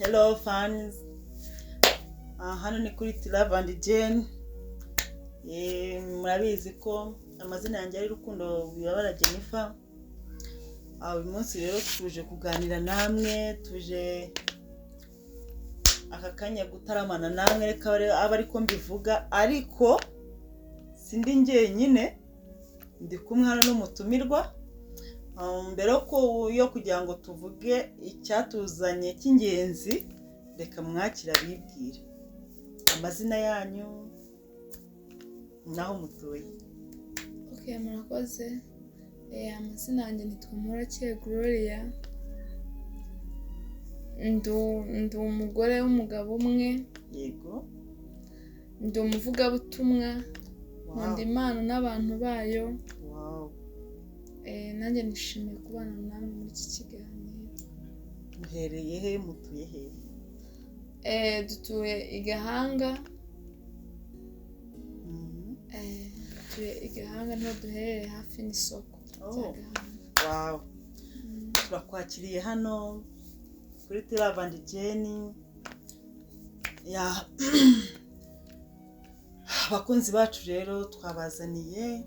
Hello fans. Hano ni kuri Love and Jane. Murabizi ko amazina yanjye ari Rukundo Wibabara Jennifer. Uyu munsi rero tuje kuganira namwe, tuje aka kanya gutaramana namwe, reka abe ariko mbivuga, ariko sindi njyenyine, ndi kumwe hano n'umutumirwa. Mbere yo kugira ngo tuvuge icyatuzanye cy'ingenzi, reka mwakira abibwire amazina yanyu n'aho mutuye. Ok, murakoze. Amazina yanjye nitwa Muhorakeye Gloria. Ndi umugore w'umugabo umwe. Ndi umuvugabutumwa. Nkunda Imana n'abantu bayo. Nanjye nishimiye kubana namwe muri iki kiganiro. Muhereye he? Mutuye he? Dutuye i Gahanga. Dutuye i Gahanga, niho duherereye, hafi n'isoko rya Gahanga. Wow. Turakwakiriye hano kuri Love and Jane. Ya, abakunzi bacu rero, twabazaniye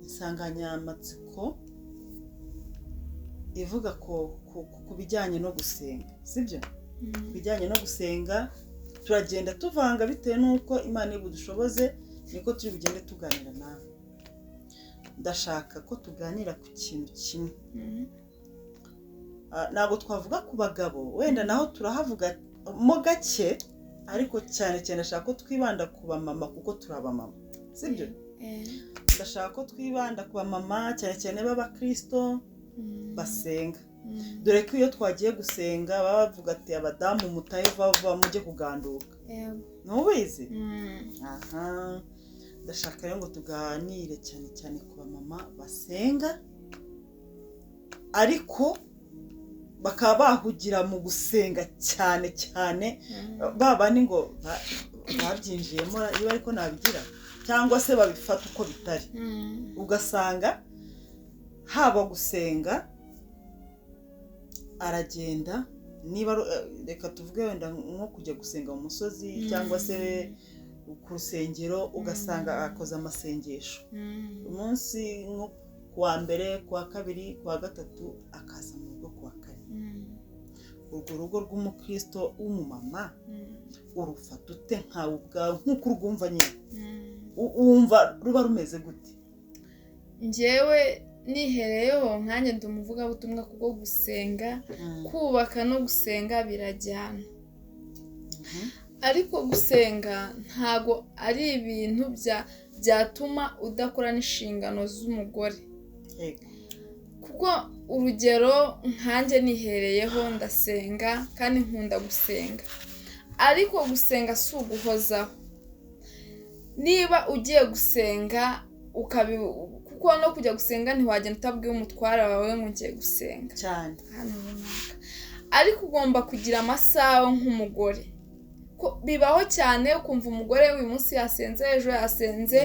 insanganyamatsiko ivuga ku bijyanye no gusenga, sibyo? Ku bijyanye no gusenga, turagenda tuvanga bitewe n'uko Imana iri budushoboze, niko turi bugende tuganira nawe. Ndashaka ko tuganira ku kintu kimwe. Ntabwo twavuga ku bagabo, wenda naho turahavuga mo gake, ariko cyane cyane ndashaka ko twibanda ku bamama, kuko turi abamama, sibyo? Ndashaka ko twibanda ku bamama, cyane cyane b'abakristo basenga, dore ko iyo twagiye gusenga baba bavuga ati: "Abadamu mutahe vuba vuba, mujye kuganduka." Ntubizi? Aha ndashaka rero ngo tuganire cyane cyane ku bamama basenga, ariko bakaba bahugira mu gusenga cyane cyane, ba bandi ngo babyinjiyemo, niba ariko nabigira, cyangwa se babifata uko bitari, ugasanga haba gusenga aragenda, niba reka tuvuge wenda nko kujya gusenga mu musozi cyangwa se ku rusengero, ugasanga akoze amasengesho umunsi nko ku wa mbere, ku wa kabiri, ku wa gatatu, akaza mu rugo ku wa kane. Urwo rugo rw'umukristo w'umumama urufata ute nkawe ubwawe, nk'uko urwumva nyine? Wumva ruba rumeze gute? Njyewe nihereyeho nkanjye, ndi umuvugabutumwa, kuko gusenga, kubaka no gusenga birajyana. Ariko gusenga ntago ari ibintu byatuma udakora n'inshingano z'umugore. Kuko urugero nkanjye nihereyeho, ndasenga kandi nkunda gusenga, ariko gusenga si uguhozaho. Niba ugiye gusenga kuko no kujya gusenga ntiwagenda utabwiye umutware wawe ngo ngiye gusenga ahantu runaka, ariko ugomba kugira amasaha nk'umugore. Ko bibaho cyane ukumva umugore uyu munsi yasenze, ejo yasenze.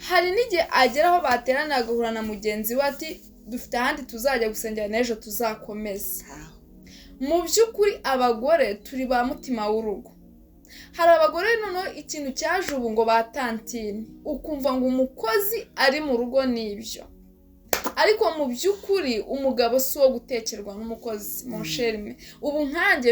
Hari n'igihe agera aho baterana agahura na mugenzi we ati: "Dufite ahandi tuzajya gusengera n'ejo, tuzakomeze." Mu by'ukuri abagore turi ba mutima w'urugo. Hari abagore noneho ikintu cyaje ubu ngo ba tantine, ukumva ngo umukozi ari mu rugo n'ibyo, ariko mu by'ukuri umugabo si uwo gutekerwa n'umukozi mu sherime. Ubu nkanjye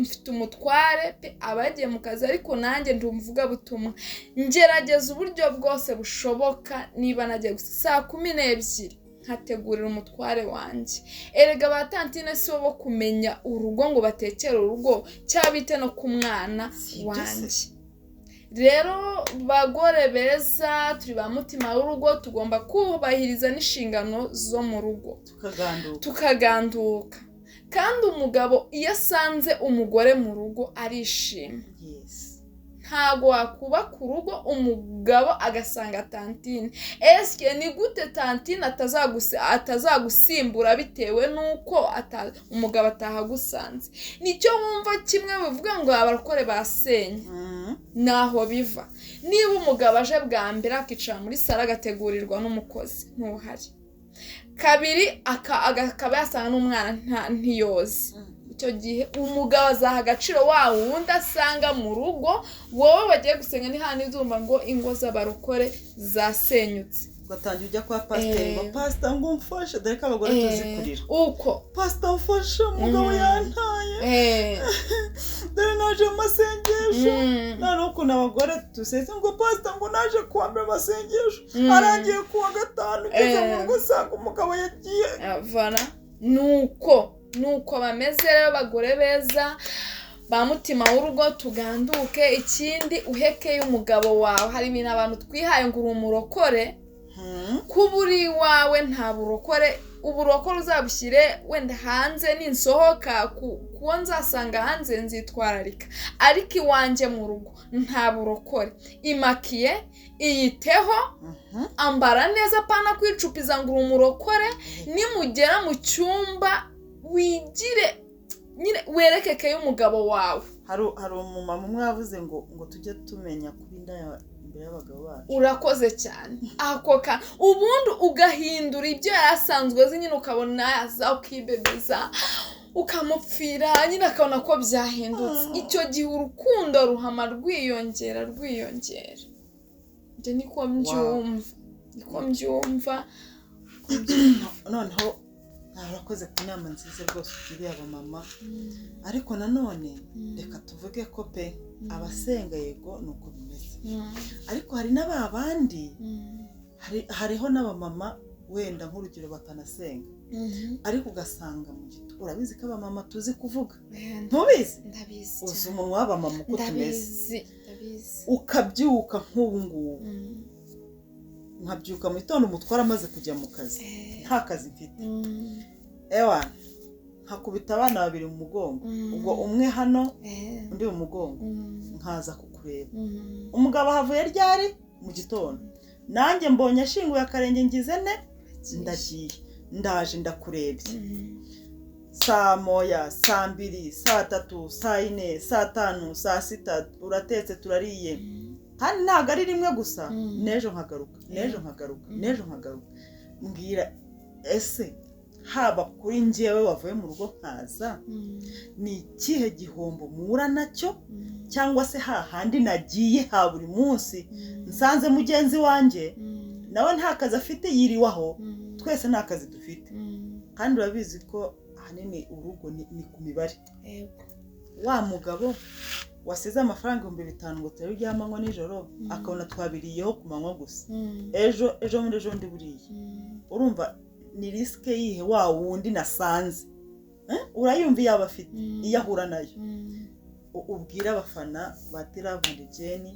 mfite umutware pe, aba yagiye mu kazi, ariko nanjye ndi umuvugabutumwa, ngerageza uburyo bwose bushoboka, niba nagiye gusa saa 12 nkategurira umutware wanjye. Erega ba tantine si bo bo kumenya urugo ngo batekere urugo cyangwa bite no ku mwana Si ibyo se. wanjye. Rero bagore beza, turi ba mutima w'urugo, tugomba kubahiriza n'inshingano zo mu rugo. Tukaganduka. Tukaganduka. Kandi umugabo iyo asanze umugore mu rugo arishima. Ntago wakubaka urugo umugabo agasanga tantine. Esike ni gute tantine atazagusimbura bitewe n'uko umugabo atahagusanze? Nicyo wumva kimwe bivuga ngo abarokore basenye. Naho biva. Niba umugabo aje bwa mbere akicara muri salo agategurirwa n'umukozi, ntuhari, kabiri akaba yasanga n'umwana ntiyoze. Icyo gihe umugabo azaha agaciro wa wundi asanga mu rugo. Wowe bagiye gusenga ni hano izumva ngo ingo z'abarokore zasenyutse. Ugatangira ujya kwa pasiteri ngo pasita ngo umfashe, dore ko abagore tuzi kurira. Uko pasita mfashe, umugabo yantaye, dore naje mu masengesho. Noneho ukuntu abagore dusetse ngo pasita ngo naje kuwa mbere amasengesho arangiye kuwa gatanu, ugeze mu rugo usanga umugabo yagiye. Nuko bameze rero abagore beza ba mutima w'urugo, tuganduke. Ikindi, uhekeye umugabo wawe. Hari ibintu abantu twihaye ngo uri umurokore, kuba uri iwawe nta burokore. Uburokore uzabushyire wenda hanze, ninsohoka kuwo nzasanga hanze nzitwararika, ariko iwanjye mu rugo nta burokore. Imakiye, iyiteho, ambara neza, apana kwicupiza ngo uri umurokore. Nimugera mu cyumba wigire nyine werekeke y'umugabo wawe. Hari umumama umwe wavuze ngo tujye tumenya kuba indaya imbere y'abagabo bacu. Urakoze cyane. Ako ka ubundi ugahindura ibyo yari asanzwe azi nyine, ukabona yaza ukibebeza ukamupfira nyine, akabona ko byahindutse. Icyo gihe urukundo ruhama rwiyongera rwiyongera. Njye niko mbyumva, niko mbyumva. Noneho urakoze ku nama nziza rwose ugiriye abamama, ariko nanone reka tuvuge ko pe abasenga yego ni uko bimeze, ariko hari n'aba bandi, hariho n'abamama wenda nk'urugero batanasenga, ariko ugasanga mu gito, urabizi ko abamama tuzi kuvuga, ntubizi? Ndabizi. Uzi umunwa w'abamama uko tumeze. Ndabizi. Ukabyuka nk'ubu ngubu, nkabyuka mu gitondo umutware amaze kujya mu kazi, nta kazi mfite, ewa nkakubita abana babiri mu mugongo, ubwo umwe hano undi mu mugongo, nkaza kukureba. Umugabo ahavuye ryari? Mu gitondo. Nanjye mbonye ashinguye akarenge, ngize ne ndagiye, ndaje ndakurebye 1:00, 2:00, 3:00, 4:00, 5:00, 6:00, uratetse turariye. Kandi ntabwo ari rimwe gusa, n'ejo nkagaruka, n'ejo nkagaruka, n'ejo nkagaruka. Mbwira, ese haba kuri njyewe wavuye mu rugo nkaza, ni ikihe gihombo mpura nacyo? Cyangwa se hahandi nagiye ha buri munsi nsanze mugenzi wanjye nawe nta kazi afite yiriwaho, twese nta kazi dufite. Kandi urabizi ko ahanini urugo ni ku mibare. Wa mugabo wasize amafaranga 5000 ngo turebe iby'amanywa nijoro, akabona twabiriyeho ku manywa gusa, ejo ejo muri ejo ndi buriye. Urumva ni risike yihe wa wundi nasanze? Urayumva iyo aba afite, iyo ahura nayo. Ubwira abafana ba Love and Jane,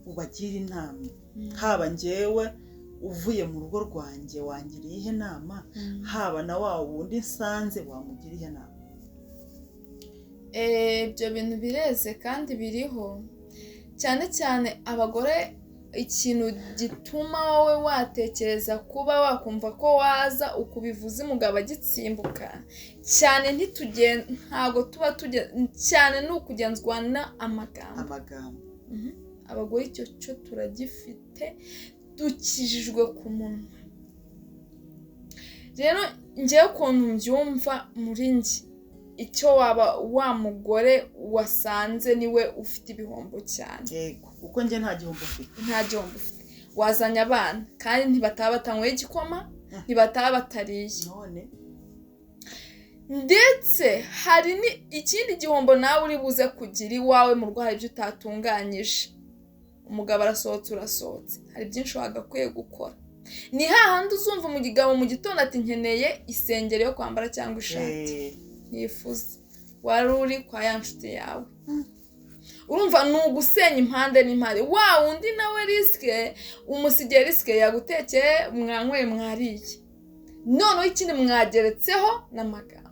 ubagira inama. Haba njyewe uvuye mu rugo rwanjye wangiriye ihe nama, haba na wa wundi nsanze wamugira ihe nama. Ibyo bintu bireze kandi biriho cyane cyane abagore. Ikintu gituma wowe watekereza kuba wakumva ko waza ukubivuza umugabo agitsimbuka cyane, ntabwo tuba cyane ni ukugenzwa n'amagambo. Amagambo. Abagore icyo cyo turagifite, dukijijwe ku munwa. Rero njyewe ukuntu mbyumva muri njye, icyo waba wa mugore wasanze niwe ufite ibihombo cyane. Yego, kuko njye nta gihombo ufite. Nta gihombo ufite. Wazanye abana kandi ntibataba batanyweye igikoma, ntibataba batariye. None ndetse hari ikindi gihombo nawe uri buze kugira iwawe mu rugo, hari ibyo utatunganyije. Umugabo arasohotse, urasohotse, hari byinshi wagakwiye gukora. Ni hahandi uzumva umugabo mu gitondo ati nkeneye isengeri yo kwambara cyangwa ishati. Nifuza wari uri kwa ya nshuti yawe. Urumva ni ugusenya impande n'impande. Wa wundi nawe risike umusigiye, risike yagutekeye, mwanyweye, mwariye, noneho ikindi mwageretseho n'amagambo.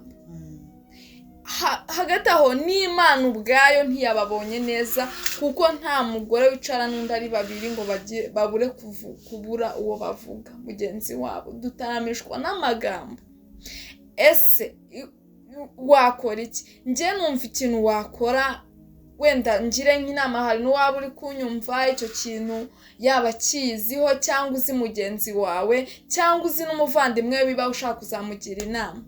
Hagati aho n'Imana ubwayo ntiyababonye neza, kuko nta mugore wicara n'undi ari babiri ngo babure kubura uwo bavuga mugenzi wabo. Dutaramishwa n'amagambo. Ese wakora iki? Njye numva ikintu wakora, wenda ngire nk'inama, hari n'uwaba uri kunyumva icyo kintu yaba akiziho, cyangwa uzi mugenzi wawe, cyangwa uzi n'umuvandimwe biba ushaka kuzamugira inama.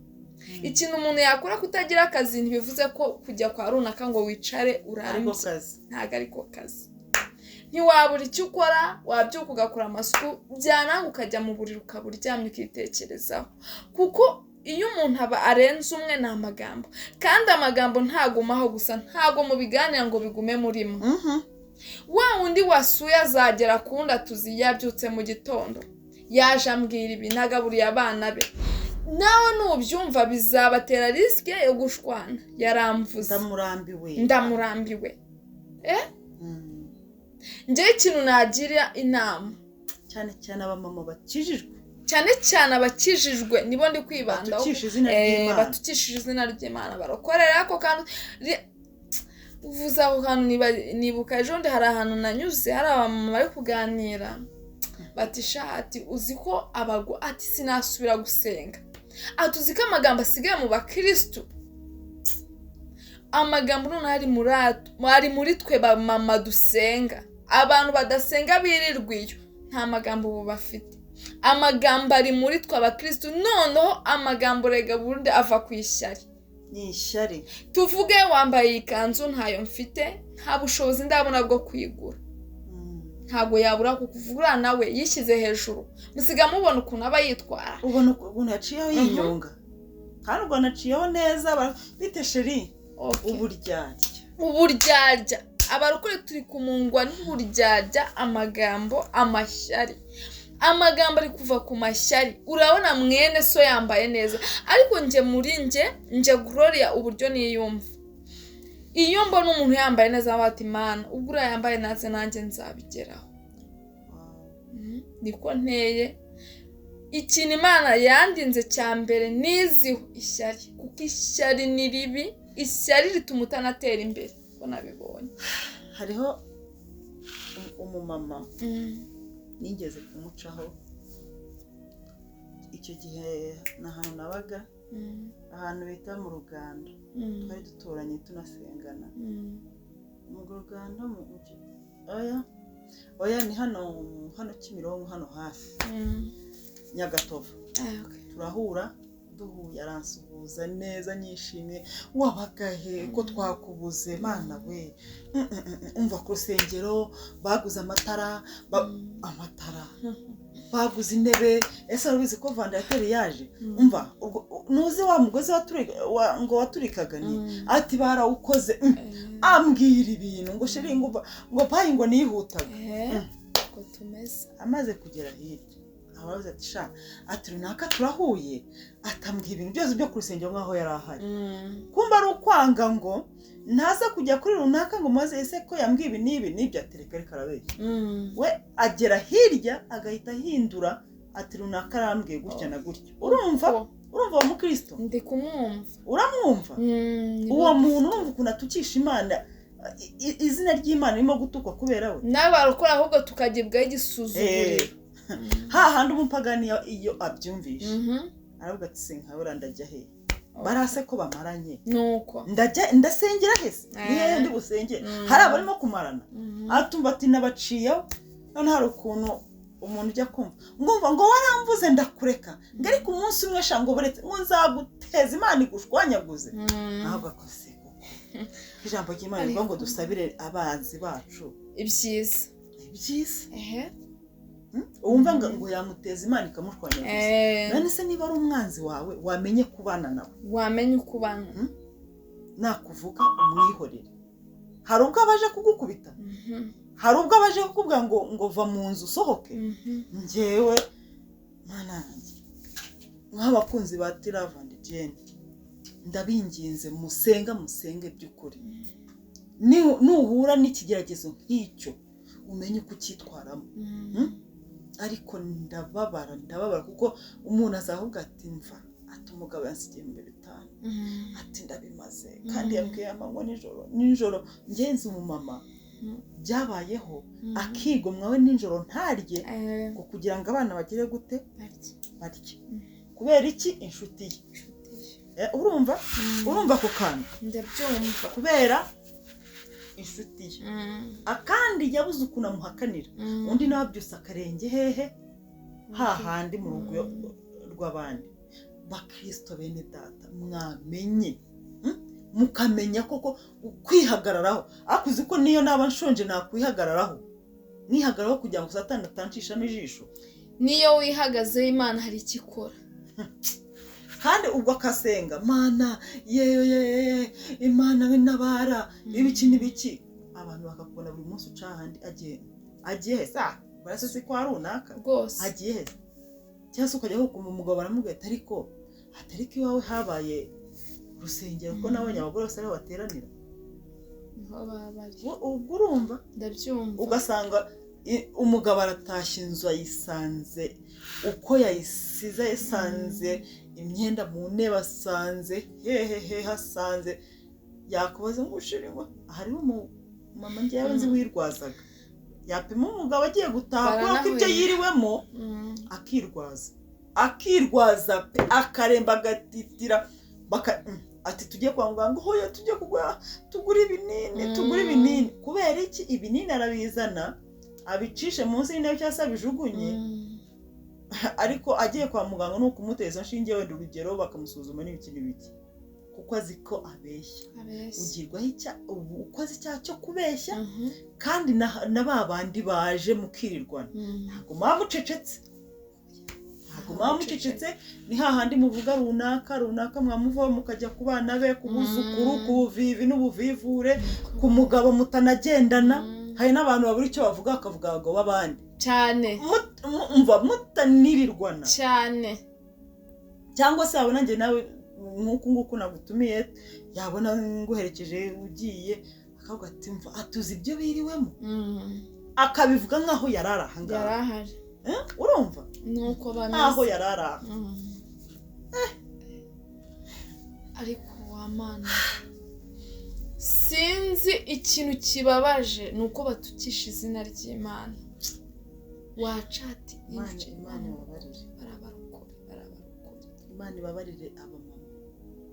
Ikintu umuntu yakora kutagira akazi ntibivuze ko kujya kwa runaka ngo wicare urambye, ntabwo ariko kazi. Ntiwabura icyo ukora, wabyuka ugakora amasuku, byananga ukajya mu buriri ukaba uryamye ukitekerezaho. Kuko iyo umuntu aba arenze umwe ni amagambo, kandi amagambo ntagumaho gusa, ntago mubiganira ngo bigume murimo. Wa wundi wasuye azagera kundi atuzi yabyutse mu gitondo, yaje ambwira ibi, nagaburiye abana be. Nawe nubyumva bizabatera risike yo gushwana. Yaramvuze ndamurambiwe. Njyewe ikintu nagira inama cyane cyane abamama bakijijwe, cyane cyane abakijijwe nibo ndi kwibandaho, batukishije izina ry'Imana, barokorera ako kantu. Uvuze ako kantu nibuka ejo ndi hari ahantu nanyuze, hari abamama bari kuganira bati shati uzi ko abagwa, ati sinasubira gusenga, ati uzi ko amagambo asigaye mu bakristu, amagambo none ari muri twe bamama dusenga. Abantu badasenga birirwa iyo nta magambo ubu bafite, amagambo ari muri twe abakristu. Noneho amagambo rega burundi ava ku ishyari. Ni ishyari. Tuvuge wambaye ikanzu ntayo mfite, nta bushobozi ndabona bwo kwigura, ntago yabura kukuvura, nawe yishyize hejuru, musiga mubona ukuntu aba yitwara, ubona ukuntu yaciyeho yinyonga, kandi ubwo naciyeho neza bite sheri. Uburyarya abarokore turi kumungwa n'uburyarya, amagambo, amashyari. Amagambo ari kuva ku mashyari. Urabona mwene so yambaye neza, ariko nje muri nje Gloria uburyo niyumva, iyo mbona umuntu yambaye neza bati Imana ubwo uriya yambaye naze nanjye nzabigeraho. Niko nteye. Ikintu Imana yandinze cya mbere niziho ishyari, kuko ishyari ni ribi, ishyari rituma utanatera imbere. Ko nabibonye. Hariho umumama nigeze kumucaho icyo gihe n'ahantu nabaga, ahantu bita mu Ruganda, twari duturanye tunasengana mu Ruganda. Oya ni hano Kimironko, hano hafi Nyagatovu. Turahura duhuye, aransuhuza neza nyishimye, wabagahe ko twakubuze mana we, umva ku rusengero baguze amatara, amatara baguze intebe, ese urabizi ko vandarateri yaje, umva nuzi wa mugozi ngo waturikaga ni ati barawukoze, ambwira ibintu ngo sheri ngo payi ngo nihutaga. Amaze kugera hirya abaruze ati sha ati runaka turahuye, atambwiye ibintu byose byo ku rusengero nkaho yari ahari. Kumba ari ukwanga ngo ntaza kujya kuri runaka ngo maze ese ko yambwiye ibi n'ibi n'ibyo, atereka ariko arabeshya. We agera hirya agahita ahindura ati runaka arambwiye gutya na gutya. Urumva uwo mukristo ndi kumwumva, uramwumva uwo muntu, urumva ukuntu atukisha Imana, izina ry'Imana ririmo gutukwa kubera we. Nawe barokora ahubwo tukagibwaho igisuzuguriro. Hahandi umupagani iyo abyumvishe aravuga ati sinkabura ndajya he, barase ko bamaranye, nuko ndajya ndasengera hese, ni hehe ndi busengere, hari abarimo kumarana. Atumva ati nabaciyeho. None hari ukuntu umuntu ujya kumva ngumva ngo waramvuze ndakureka, ngo ariko umunsi umwe sha ngo buretse ngo nzaguteza Imana igushwanyaguze. Ntabwo akose koko ijambo ry'Imana rivuga ngo dusabire abanzi bacu ibyiza. Wumva ngo yamuteza Imana ikamushwanyaguza. None se niba ari umwanzi wawe wamenye kubana nawe, wamenye ukubana, nakuvuga umwihorere. Hari ubwo abaje kugukubita, hari ubwo abaje kukubwira ngo va mu nzu usohoke. Njyewe mana yanjye, nk'abakunzi ba Love and Jane, ndabinginze musenge by'ukuri. Nuhura n'ikigeragezo nk'icyo umenye uko ucyitwaramo. Ariko ndababara kuko umuntu azavuga ati mva, ati umugabo yansigiye mu 500, ati ndabimaze, kandi yambwiye amanywa nijoro ngenzi umumama byabayeho akigomwa we nijoro ntarye ngo kugira ngo abana bagire gute barye. Kubera iki? Inshuti ye. Urumva ako kantu ndabyumva, kubera inshuti ye. Akandi yabuze ukuntu amuhakanira, undi nawe abyusa akarenge hehe hahandi mu rugo rw'abandi. Bakristo bene data, mwamenye, mukamenya koko kwihagararaho. Ariko uzi ko niyo naba nshonje nakwihagararaho, mwihagararaho kugira ngo Satani atanshishamo ijisho. Niyo wihagazeho, Imana hari icyo ikora. Kandi ubwo akasenga: "Mana yewe, Imana w'intabara, ibiki n'ibiki." Abantu bakakubona buri munsi uca ahandi, agiye, agiye he sa? Barase si kwa runaka? Rwose. Agiye he? Cyangwa se ukajya kumva umugabo baramubwira ati: "Ariko atari ko iwawe habaye urusengero, ko nabonye abagore bose ariho bateranira?" Niho baba bari. Ubwo urumva? Ndabyumva. Ugasanga umugabo aratashye, inzu ayisanze uko yayisize, ayisanze imyenda mu ntebe, asanze hehehe, hasanze yakubaza ngo: "Ushirimo?" Hariho umumama ngewe nzi wirwazaga, yapima umugabo agiye gutaha kubera ko ibyo Baranahwera. yiriwemo, akirwaza, akirwaza pe, akaremba, agatitira, baka ati: "Tujye kwa muganga." "Hoya, tujye kugura, tugure ibinini, tugure ibinini." Kubera iki? Ibinini arabizana, abicishe munsi y'intebe cyangwa se abijugunye, ariko agiye kwa muganga ni ukumuteza inshinge, wenda urugero, bakamusuzuma n'ibiki n'ibiki, kuko azi ko abeshya. Abeshya. Ugirwaho icya ubu ukoze icyaha cyo kubeshya. Kandi na ba bandi baje mukirirwana, ntabwo muba mucecetse, ntabwo muba mucecetse. Ni hahandi muvuga runaka runaka, mwamuvaho mukajya ku bana be, ku buzukuru, ku buvivi n'ubuvivure, ku mugabo mutanagendana. Hari n'abantu babura icyo bavuga, bakavuga abagabo b'abandi. Cyane. Umva, mutanirirwana. Cyane. Cyangwa se yabona njye nawe nk'uku nguku nagutumiye, yabona nguherekeje ugiye, akavuga ati: "Mva, atuzi ibyo biriwemo." Akabivuga nk'aho yari ari aha ngaha. Yari ahari. Eh, urumva? Nuko nk'aho bameze. Yari ari aha. Ariko wa Mana, sinzi, ikintu kibabaje ni uko batukisha izina ry'Imana wacati. Imana, Imana ibabarire. Barabarokore, barabarokore. Imana ibabarire abamama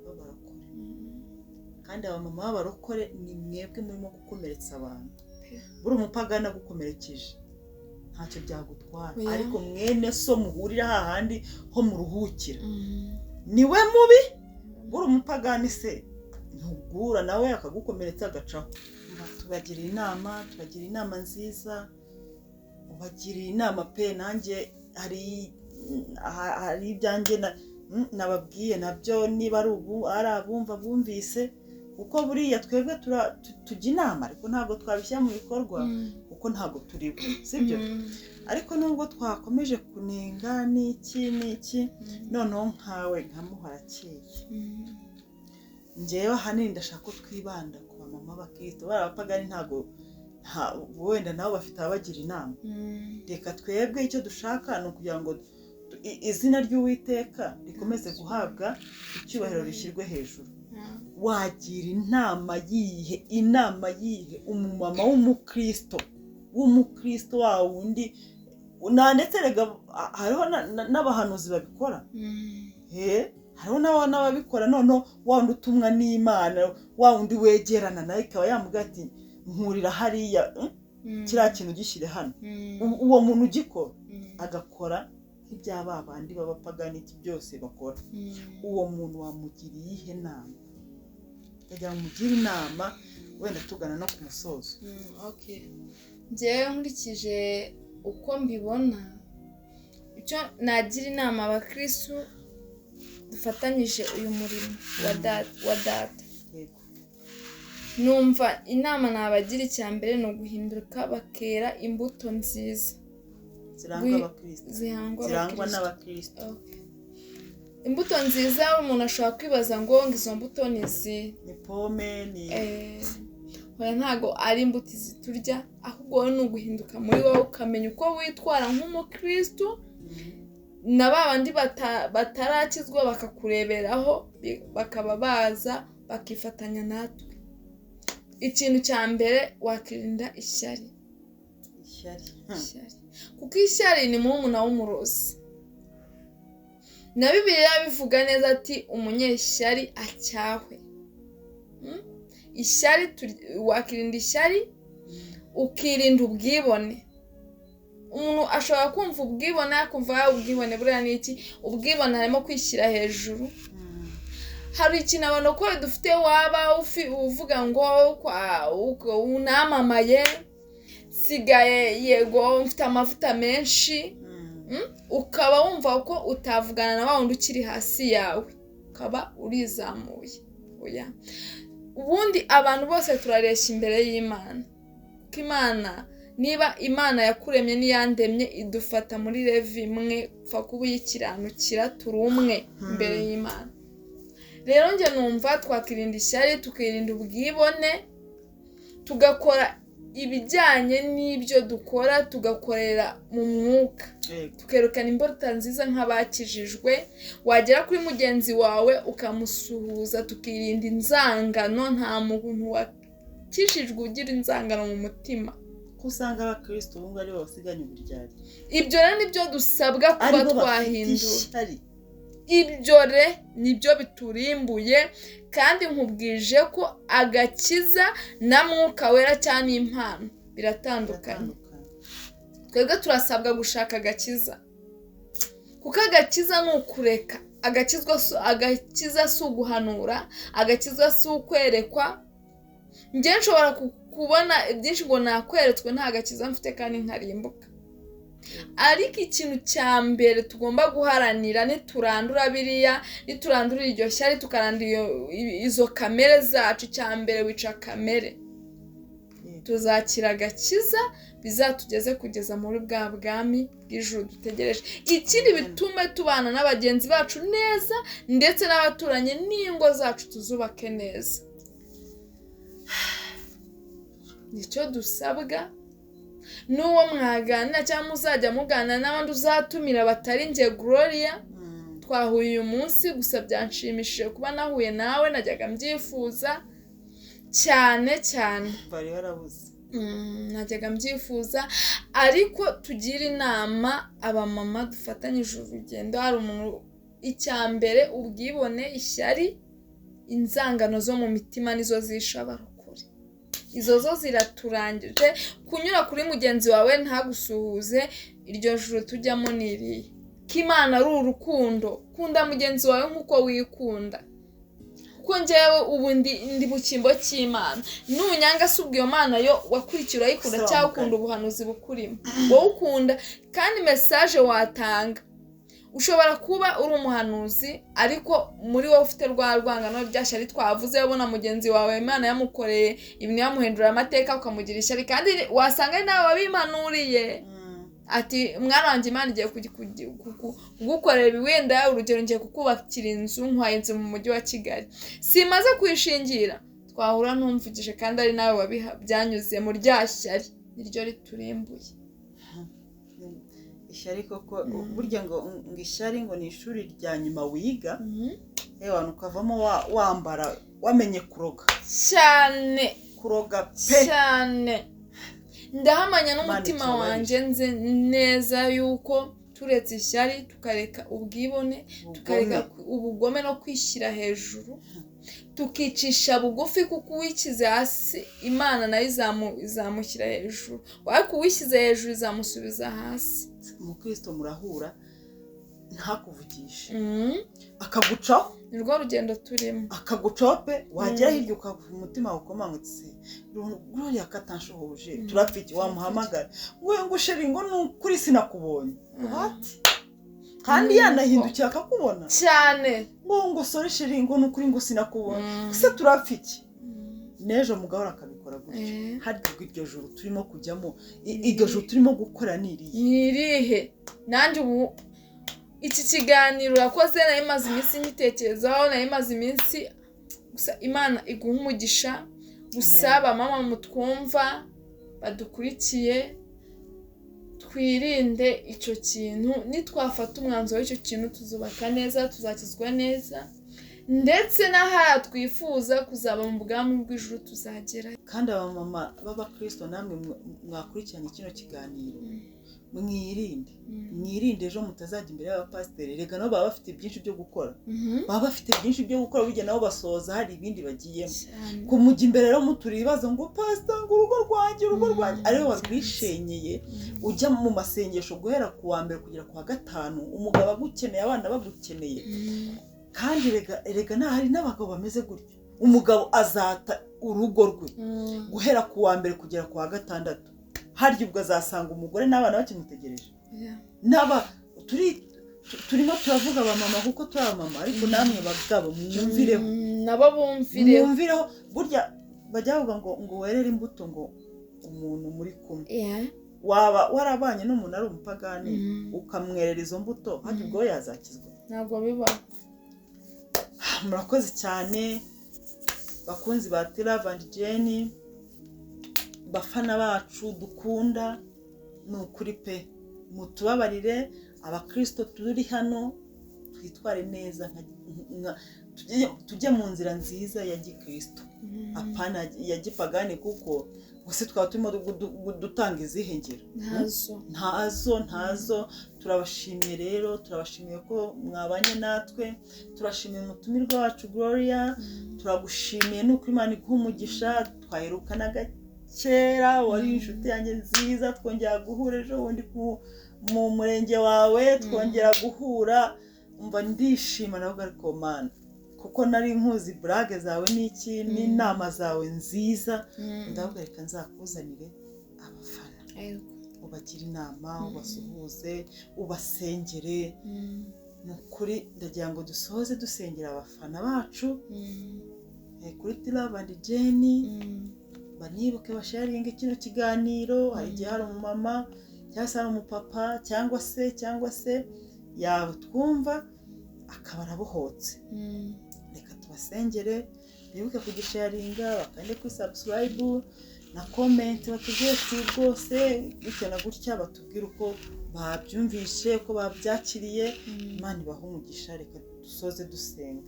b'abarokore. Kandi abamama b'abarokore, ni mwebwe murimo gukomeretsa abantu. Buri umupagani agukomerekeje ntacyo byagutwara, Oya. ariko mwene so muhurira hahandi ho muruhukira, niwe mubi. Buri umupagani se ntugura nawe akagukomeretsa agacaho. Tubagira inama, tubagira inama nziza, ubagiriye inama pe. Nanjye hari ibyanjye nababwiye nabyo, niba ari ubu ari abumva bumvise, kuko buriya twebwe tujya inama, ariko ntabwo twabishyira mu bikorwa, kuko ntabwo turi bo, sibyo? Ariko nubwo twakomeje kunenga n'iki n'iki, noneho nkawe nka Muhorakeye, njyewe ahanini ndashaka ko twibanda ku bamama b'abakristo. Bari abapagani ntabwo wenda nabo bafite ababagira inama. Reka twebwe icyo dushaka ni ukugira ngo izina ry'Uwiteka rikomeze guhabwa icyubahiro, rishyirwe hejuru. Wagira inama yihe, inama yihe umumama w'umukristo wa wundi na ndetse rega hariho n'abahanuzi babikora? He, hariho n'ababikora. Noneho wa wundi utumwa n'Imana, wa wundi wegerana nawe, ikaba yamubwira ati: "Nkurira hariya, kiriya kintu gishyire hano." Uwo muntu ugikora, agakora nk'ibya ba bandi b'abapagani, iki byose bakora, uwo muntu wamugira iyihe nama? Ndagira ngo mugire inama, wenda tugana no ku musozo. Okay. Njyewe nkurikije uko mbibona, icyo nagira inama abakristu dufatanyije uyu murimo wa data, numva inama nabagira, icya mbere ni uguhinduka, bakera imbuto nziza zirangwa abakristo, zirangwa zirangwa abakristo. N'abakristo. Okay. Imbuto nziza, umuntu ashobora kwibaza ngo izo mbuto ni izihe? Ni pome, ni Oya, ntago ari imbuto izi turya, ahubwo wowe ni uguhinduka muri wowe, ukamenya uko witwara nk'umukristu, na ba bandi batarakizwa bakakureberaho, bakaba baza bakifatanya natwe. Ikintu cya mbere, wakirinda ishyari. Ishyari. Ishyari, kuko ishyari ni murumuna w'umurozi. Na Bibiliya bivuga neza ati: "Umunyeshyari acyahwe." Ishyari, wakirinda ishyari, ukirinda ubwibone. Umuntu ashobora kumva ubwibone, akumva ubwibone buriya ni iki? Ubwibone harimo kwishyira hejuru. Hari ikintu abantu ko dufite, waba uvuga ngo unamamaye, sigaye yego mfite amavuta menshi, ukaba wumva ko utavugana na wa wundi ukiri hasi yawe, ukaba urizamuye. Oya, ubundi abantu bose turareshya imbere y'Imana, kuko Imana, niba Imana yakuremye n'iyandemye, idufata muri level imwe, upfa kuba uyikiranukira, turi umwe imbere y'Imana. Rero njye numva twakirinda ishyari, tukirinda ubwibone, tugakora ibijyanye n'ibyo dukora, tugakorera mu mwuka, tukerekana imbuto nziza nk'abakijijwe. Wagera kuri mugenzi wawe ukamusuhuza, tukirinda inzangano. Nta muntu wakijijwe ugira inzangano mu mutima. Ko usanga abakristo ubu ngubu aribo basiganye uburyarya. Ibyo rero nibyo dusabwa kuba aribo bafite twahindura. ishyari. Ibyo re nibyo biturimbuye. Kandi nkubwije ko agakiza na Mwuka Wera cyangwa impano biratandukanye. Biratandukanye. Twebwe turasabwa gushaka agakiza, kuko agakiza ni ukureka agakiza si uguhanura, agakiza si ukwerekwa. Njye nshobora kubona byinshi ngo nakweretswe, nta gakiza mfite kandi nkarimbuka. Ariko ikintu cya mbere tugomba guharanira, niturandura biriya, niturandura iryo shyari, tukarandura izo kamere zacu, icya mbere wica kamere, tuzakira agakiza bizatugeze kugeza muri bwa bwami bw'ijuru dutegereje. Ikindi, bitume tubana n'abagenzi bacu neza, ndetse n'abaturanyi, n'ingo zacu tuzubake neza. Nicyo dusabwa. N'uwo mwaganira cyangwa muzajya muganira n'abandi uzatumira batari njye Gloria, twahuye uyu munsi gusa byanshimishije kuba nahuye nawe, najyaga mbyifuza cyane cyane. Bari barabuze. Najyaga mbyifuza. Ariko tugire inama abamama dufatanyije urugendo. Hari umuntu, icya mbere ubwibone, ishyari, inzangano zo mu mitima nizo zisha abarokore. Izo zo ziraturangije. Kunyura kuri mugenzi wawe ntagusuhuze, iryo joro tujyamo ni irihe? Ko Imana ari urukundo, kunda mugenzi wawe nk'uko wikunda. Kuko njyewe ubu ndi mu cyimbo cy'Imana, nunyanga se ubwo iyo Mana yo wakurikiye urayikunda Sawa, cyangwa mugani. ukunda ubuhanuzi bukurimo? Wowe ukunda kandi message watanga. Ushobora kuba uri umuhanuzi, ariko muri wowe ufite rwa rwangano, rya shyari twavuze, ubona mugenzi wawe Imana yamukoreye ibintu, yamuhindura amateka, ukamugira ishyari, kandi wasanga ari nawe wabimpanuriye, ati mwana wanjye, Imana igiye kugukorera ibi. Wenda urugero, ngiye kukubakira inzu, nkwaye inzu mu mujyi wa Kigali, simaze kuyishingira, twahura ntumvugije, kandi ari nawe wabiha byanyuze mu rya shyari, niryo riturimbuye. Ishyari koko, burya ngo ishyari ngo ni ishuri rya nyuma wiga, ewa ukavamo wambara wamenye kuroga. Cyane. Kuroga pe. Cyane, ndahamanya n'umutima Imana itubabarire. wanjye, nzi neza yuko turetse ishyari, tukareka ubwibone, tukareka ubugome no kwishyira hejuru, tukicisha bugufi, kuko uwishyize hasi Imana nayo izamushyira hejuru, ariko uwishyize hejuru izamusubiza hasi. Umukristo murahura ntakuvugishe, akagucaho. Ni rwo rugendo turimo. Akagucaho pe, wagera hirya ukavuga umutima ukomangutse, Gloria katanshohoje, turapfa iki? Wamuhamagara ngo chérie, ngo ni ukuri sinakubonye. What? Kandi yanahindukiye akakubona. Cyane. Ngo sorry chérie, ngo ni ukuri ngo sinakubonye. Se turapfa iki? N'ejo mugahora akabikora gutyo. Harya ubwo iryo joro turimo kujyamo, iryo joro turimo gukora ni irihe? Ni irihe? Nanjye ubu iki kiganiro urakoze, nari maze iminsi ngitekerezaho, nari maze iminsi. Gusa Imana iguha umugisha. Gusa bamama mutwumva, badukurikiye, twirinde icyo kintu. Nitwafata umwanzuro w'icyo kintu, tuzubaka neza, tuzakizwa neza, ndetse n'ahaya twifuza kuzaba mu bwami bw'ijuru tuzagera. Kandi abamama b'abakristo namwe mwakurikiranye kino kiganiro. Mwirinde, mwirinde ejo mutazajya imbere y'abapasiteri. Reka nabo baba bafite byinshi byo gukora, baba bafite byinshi byo gukora, burya nabo basoza hari ibindi bagiyemo. Kumujya imbere rero mutura ibibazo ngo pasita, ngo urugo rwanjye, urugo rwanjye, ariwe warwishenyeye. Ujya mu masengesho guhera ku wa mbere kugera ku wa gatanu, umugabo agukeneye, abana bagukeneye. Kandi rega hari n'abagabo bameze gutyo, umugabo azata urugo rwe guhera ku wa mbere kugera ku wa gatandatu, harya ubwo azasanga umugore n'abana bakimutegereje. N'aba turimo turavuga abamama kuko turi abamama, ariko namwe bagabo mwumvireho, nabo bumvireho, mwumvireho. Burya bajya bavuga ngo werere imbuto ngo umuntu muri kumwe, waba warabanye n'umuntu ari umupagani ukamwerera izo mbuto, harya ubwo yazakizwa? Ntabwo bibaho. Murakoze cyane bakunzi ba Love and Jenny, bafana bacu dukunda, ni ukuri pe, mutubabarire. Abakristo turi hano twitware neza, tujye mu nzira nziza ya gikristo, apana ya gipagani, kuko gusa twaba turimo dutanga izihe ngero? Ntazo. Turabashimiye rero, turabashimiye ko mwabanye natwe, turashimiye umutumirwa wacu Gloria, turagushimiye nuko Imana iguha umugisha. Twaherukanaga kera, wari inshuti yanjye nziza, twongera guhura ejo bundi mu murenge wawe, twongera guhura, umva ndishima navuga ariko Mana, kuko nari nkuzi burage zawe n'iki n'inama zawe nziza, ndavuga reka nzakuzanire abafana, ubagire inama, ubasuhuze, ubasengere. Ni ukuri ndagira ngo dusoze dusengera abafana bacu kuri Love and Jenny, banibuke basharinge kino kiganiro. Hari igihe hari umumama cyangwa se hari umupapa cyangwa se yatwumva akaba arabohotse. Reka tubasengere, bibuke kugisharinga, bakande kuri subscribe na comment, batubwire ati rwose gutya na gutya, batubwire uko babyumvishe, uko babyakiriye. Imana ibahe umugisha. Reka dusoze dusenga.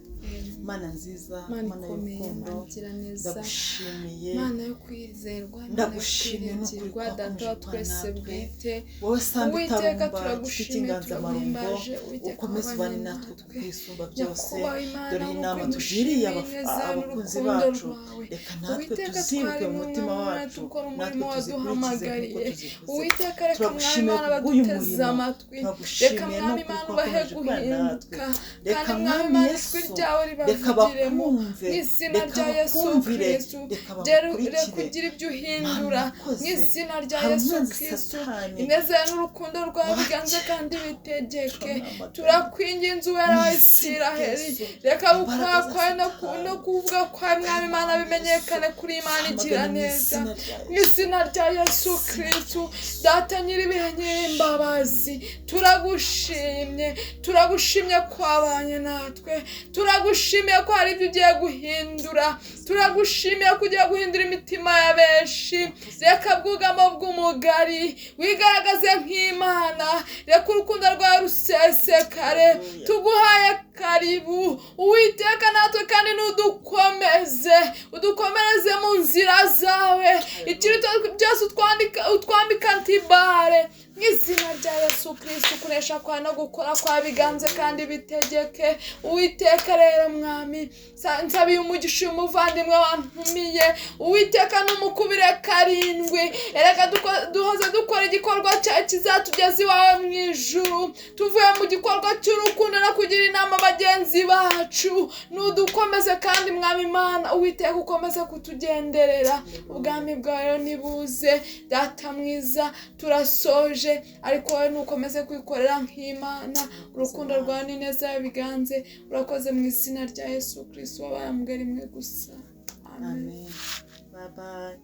Imana nziza, Imana y'urukundo, ndagushimiye, Imana yo kwizerwa, ndagushimiye n'ukuri Data wa twese bwite, wowe samba itarumba, igiti cy'inganzamarumbo, ukomeze ubane natwe kwisumba byose. Dore inama tugiriye abakunzi bacu, reka natwe tuzibuke mu mutima wacu, natwe tuzikurikize nk'uko tuzikuze. Turagushimiye kubw'uyu murimo, turagushimiye n'ukuri ko wakomeje kubana natwe. Reka Mwami Yesu, reka bakumve, reka bakumvire, reka bakurikire, kugira ibyo uhindura mu izina rya Yesu Kristo. Ineza n'urukundo rwawe biganze kandi bitegeke. Turakwinginze Uwera wa Isiraheli, reka gukora kwawe no kuvuga kwawe Mwami Imana bimenyekane kuri Imana igira neza mu izina rya Yesu Kristo. Data nyir'ibihe nyir'imbabazi, turagushimye, turagushimye kwabanye natwe, turagushimiye ko hari ibyo ugiye guhindura, turagushimiye ko ugiye guhindura imitima ya benshi. Reka bwugamo bw'umugari wigaragaze nk'Imana, reka urukundo rwawe rusesekare. Tuguhaye karibu Uwiteka natwe, kandi nudukomeze, udukomereze mu nzira zawe, ikiruta byose utwambika antibare mu izina rya Yesu Kristo. Kunesha kwa no gukora kwa biganze kandi bitegeke. Uwiteka rero Mwami, nsabiye umugisha umuvandimwe wantumiye, Uwiteka n'umukubire karindwi. Erega duhoze dukora igikorwa kizatugeza iwawe mu ijuru, tuvuye mu gikorwa cy'urukundo no kugira inama bagenzi bacu. Nudukomeze kandi Mwami Imana, Uwiteka ukomeze kutugenderera, ubwami bwawe nibuze. Data mwiza, turasoje, ariko wowe nukomeze kwikorera nk'Imana, urukundo rwawe n'ineza yawe biganze. Urakoze mu izina rya Yesu Kristo wabaye mugari mwe gusa. Amen. Bye bye.